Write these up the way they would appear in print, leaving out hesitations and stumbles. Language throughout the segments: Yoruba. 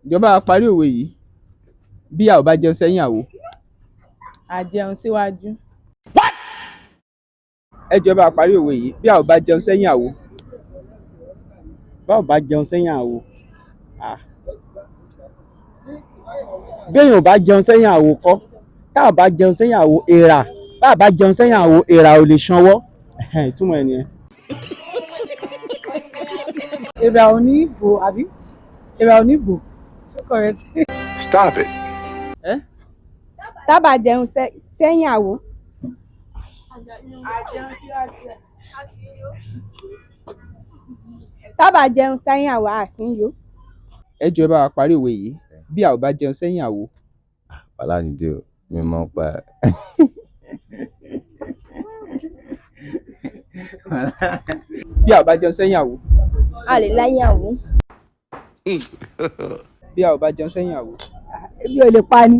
Ìjọba a parí òwe yìí: bí a ò bá jẹun sẹ́yìn àwo. Àjẹun síwájú. Ẹ jọ̀ọ́, ẹ bá wa parí òwe yìí: bí a ò bá jẹun sẹ́yìn àwo. Bá ò bá jẹun sẹ́yìn àwo, ah. Béèyàn ò bá jẹun sẹ́yìn àwo kọ́, tá ò bá jẹun sẹ́yìn àwo, èèrà, bá ò bá jẹun sẹ́yìn àwo, èèrà ò lè ṣanwọ́. Ẹ̀hẹ́n, ìtumọ̀ ẹ̀ nìyẹn. Èèrà ò ní bò, àbí èèrà ò ní bò? Ṣé correct? Stop it. Tá bá jẹun sẹ́yìn àwo. Àjẹun síwájú. Tá bá jẹun sẹ́yìn àwo, a kì í yó. Ẹ jọ̀ọ́, ẹ bá wa parí òwe yìí: bí a ò bá jẹun sẹ́yìn àwo. Ọlámídé o, mi mọ̀ pa ẹ̀. Bí a ò bá jẹun sẹ́yìn àwo. A lè láyé àwo. Bí a ò bá jẹun sẹ́yìn àwo. Ebi ò lè pa ni.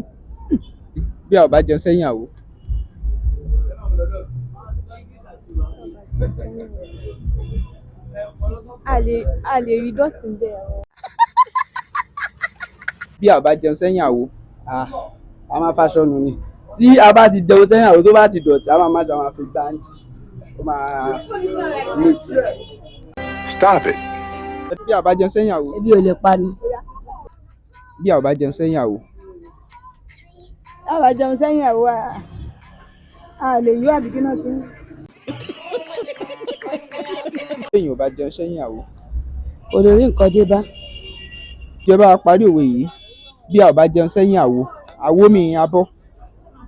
Bí a ò bá jẹun sẹ́yìn àwo. A lè rí dọ̀tí bẹ́ẹ̀. Bí a ò bá jẹun sẹ́yìn àwo. Ah, a máa faṣọ nù ni. Tí a bá ti jẹun sẹ́yìn àwo, tó bá ti dọ̀tí, a máa má jọ máa fi gbáǹdì, ó máa neat. Stop it. Bí a ò bá jẹun sẹ́yìn àwo. Ebi ò lè pa ni. Bí a ò bá jẹun sẹ́yìn àwo. Tá bá jẹun sẹ́yìn àwo, a lè yó, àbí kí náà tún. Bí èèyàn ò bá jẹun sẹ́yìn àwo. Kò lè rí nǹkan dé bá. Jọ̀ọ́, ẹ bá wa parí òwe yìí: bí a ò bá jẹun sẹ́yìn àwo, àwo mi abọ́,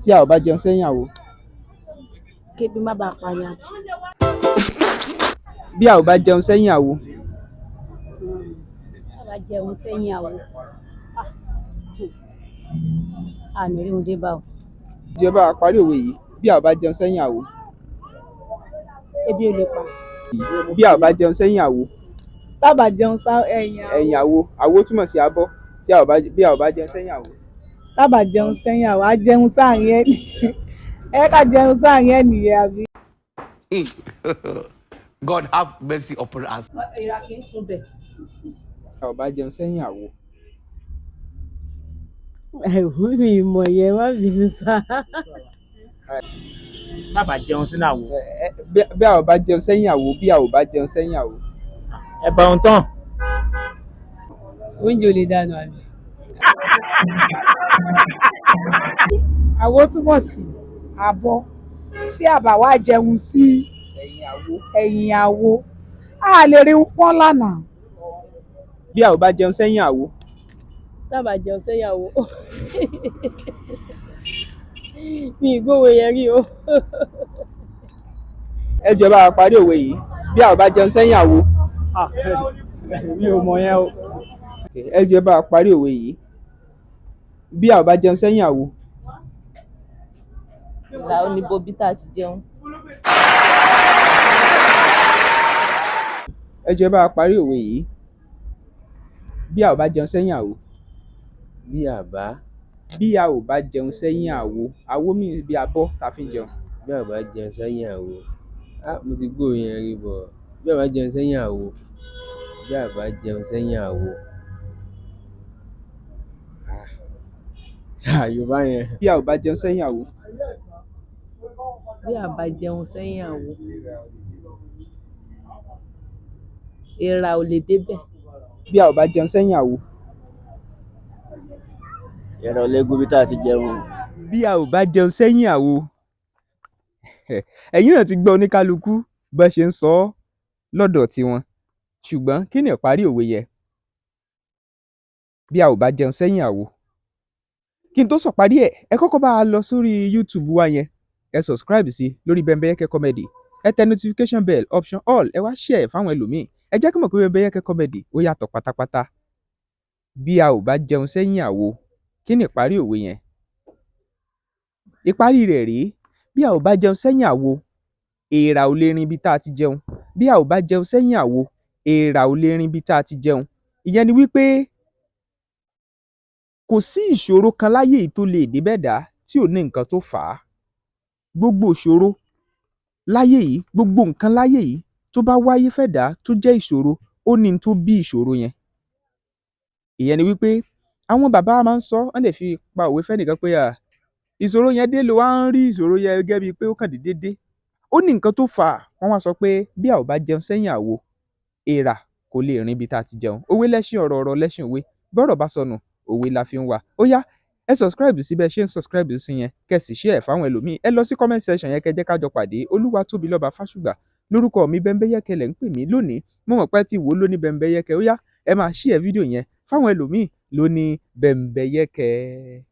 tí a ò bá jẹun sẹ́yìn àwo. Kébi má bàa pa ni, àbí. Bí a ò bá jẹun sẹ́yìn àwo. Tá bá jẹun sẹ́yìn àwo, a ní rí ohun dé bá o. Jọ̀ọ́, ẹ bá wa parí òwe yìí: bí a ò bá jẹun sẹ́yìn àwo. Ebi ò lè pa. Bí a ò bá jẹun sẹ́yìn àwo. Tá bá jẹun ẹ̀yìn àwo. Ẹ̀yìn àwo, àwo túmọ̀ sí abọ́. Tí a ò bá, bí a ò bá jẹun sẹ́yìn àwo. Tá bá jẹun sẹ́yìn àwo, á jẹun sáàrin ẹ̀, ẹ ká jẹun sáàrin ẹ̀ nìyẹn, àbí. God have mercy upon us. Èèrà kì í kun bẹ̀. Bí a ò bá jẹun sẹ́yìn àwo. Ẹ̀wù mi ìmọ̀ yẹn, má bínú sá. Bá bá jẹun sínú àwo. Bí a ò bá jẹun sẹ́yìn àwo, bí a ò bá jẹun sẹ́yìn àwo. Ẹ bá ohun tán. Oúnjẹ ò lè dànù, àbí. Àwo túmọ̀ sí abọ́. Tí a bá wá jẹun sí ẹ̀yìn àwo. Ẹ̀yìn àwo, a lè rí pọ́n lánàá. Bí a ò bá jẹun sẹ́yìn àwo. Tá bá jẹun sẹ́yìn àwo, mi ì gbówe yẹn rí o. Ẹ jọ̀ọ́, ẹ bá wa parí òwe yìí: bí a ò bá jẹun sẹ́yìn àwo. Ah, mi ò mọ̀ yẹn o. Ẹ jọ̀ọ́, ẹ bá wa parí òwe yìí: bí a ò bá jẹun sẹ́yìn àwo. Ìlà oníbobi tá a ti jẹun. Ẹ jọ̀ọ́, ẹ bá wa parí òwe yìí: bí a ò bá jẹun sẹ́yìn àwo. Bí a bá Bí a ò bá jẹun sẹ́yìn àwo, àwo mi bí abọ́ tá a fi ń jẹun. Bí a bá jẹun sẹ́yìn àwo, ah, mo ti gbọ́ yẹn rí bọ̀. Bí a bá jẹun sẹ́yìn àwo, bí a bá jẹun sẹ́yìn àwo. Ah, ṣáà Yorùbá yẹn. Bí a ò bá jẹun sẹ́yìn àwo. Bí a bá jẹun sẹ́yìn àwo, èèrà ò lè débẹ̀. Bí a ò bá jẹun sẹ́yìn àwo. Èèrà ò lè gun ibi tá a ti jẹun. Bí a ò bá jẹun sẹ́yìn àwo. Ẹ̀yin náà ti gbọ́ oníkálukú bá ṣe ń sọ ọ́ lọ́dọ̀ tiwọn, ṣùgbọ́n kí ni ìparí òwe yẹn? Bí a ò bá jẹun sẹ́yìn àwo. Kí n tó sọ parí ẹ̀, ẹ kọ́kọ́ bá a lọ sórí YouTube wa yẹn, ẹ subscribe sí lórí Bembeyeke Comedy, ẹ tẹ notification bell option all, ẹ wá share fáwọn ẹlòmíì. Ẹ jẹ́ kí mọ̀ pé Bembeyeke Comedy ó yàtọ̀ pátápátá. Bí a ò bá jẹun sẹ́yìn àwo, kí ni ìparí òwe yẹn? Ìparí rẹ̀ rèé: bí a ò bá jẹun sẹ́yìn àwo, èèrà ò lè rin ibi tá a ti jẹun. Bí a ò bá jẹun sẹ́yìn àwo, èèrà ò lè rin ibi tá a ti jẹun. Ìyẹn ni wípé kò sí ìṣòro kan láyé yìí tó lè dé bẹ́ẹ̀ dá tí ò ní nǹkan tó fà á. Gbogbo ìṣòro láyé yìí, gbogbo nǹkan láyé yìí tó bá wáyé fẹ́ dá tó jẹ́ ìṣòro, ó ní n tó bí ìṣòro yẹn. Ìyẹn ni wípé Àwọn bàbá máa ń sọ, wọ́n lè fi pa òwe fẹ́nìkan pé à ìṣòro yẹn dé ló wá ń rí ìṣòro yẹn gẹ́gẹ́ bíi pé ó kàn déédéé dé. Ó ní nǹkan tó fà á. Wọ́n wá sọ pé bí a ò bá jẹun sẹ́yìn àwo, èèrà kò lè rìn ibi tá a ti jẹun. Òwe lẹ́ṣin ọ̀rọ̀, ọ̀rọ̀ lẹ́ṣin òwe. Bọ́rọ̀ bá sọnù, òwe la fi ń wá. Ó yá, ẹ subscribe sí bẹ́ẹ̀ ṣe ń subscribe sí yẹn, kẹ́ sì share ẹ̀ fáwọn ẹlòmíì. Ẹ lọ sí comment section yẹn, kẹ́ jẹ́ ká jọ pàdé. Olúwatóbilọ́ba Fásùgbà lórúkọ mi, Bẹ́ńbẹ́yẹ́kẹ́ lẹ̀ ń pè mí lónìí. Mo mọ̀ pé ẹ ti wò ó lóní Bẹ́ńbẹ́yẹ́kẹ́. Ó yá, ẹ máa share fídíò yẹn fáwọn ẹlòmíì lóní Bẹ́ńbẹ́yẹ́kẹ́.